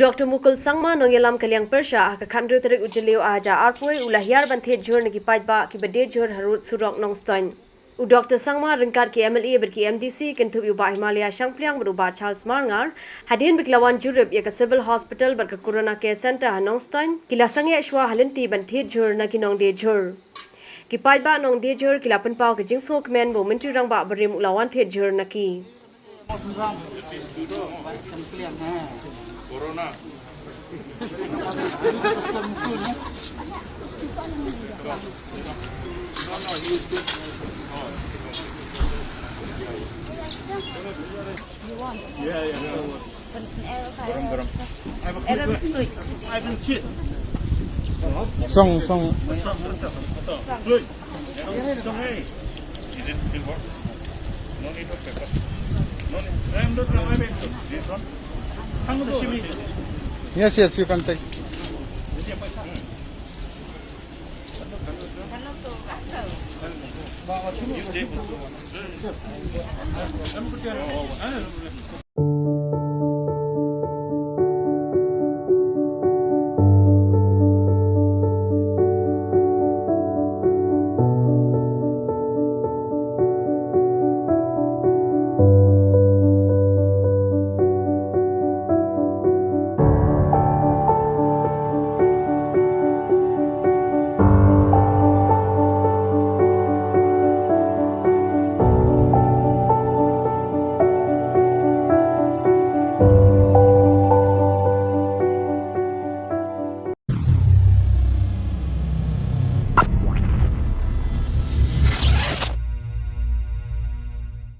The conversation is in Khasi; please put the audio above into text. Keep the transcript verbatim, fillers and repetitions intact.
Doctor Mukul Sangma, nongïalam ka liang pyrshah, ha ka khathynriew tarik u Jylliew ar hajar arphew, u la hiar ban thied jhur na ki paidbah kiba die jhur harud surok Nongstoiñ. U Doctor Sangma ryngkat ki M L A bad ki M D C, kynthup ïa u Bah Himalaya Shangpliang bad u Bah Charles Marngar, hadien ba ki la wan jurip ïa ka Civil Hospital bad ka Corona Care Centre ha Nongstoiñ, ki la sangeh shuwa ha lynti ban thied jhur na ki nongdie jhur. Ki paidbah nongdie jhur ki la pynpaw ka jingsngewkmen ba u Myntri Rangbah barim u la wan thied jhur na ki. Song, song. Yes, yes, you can take.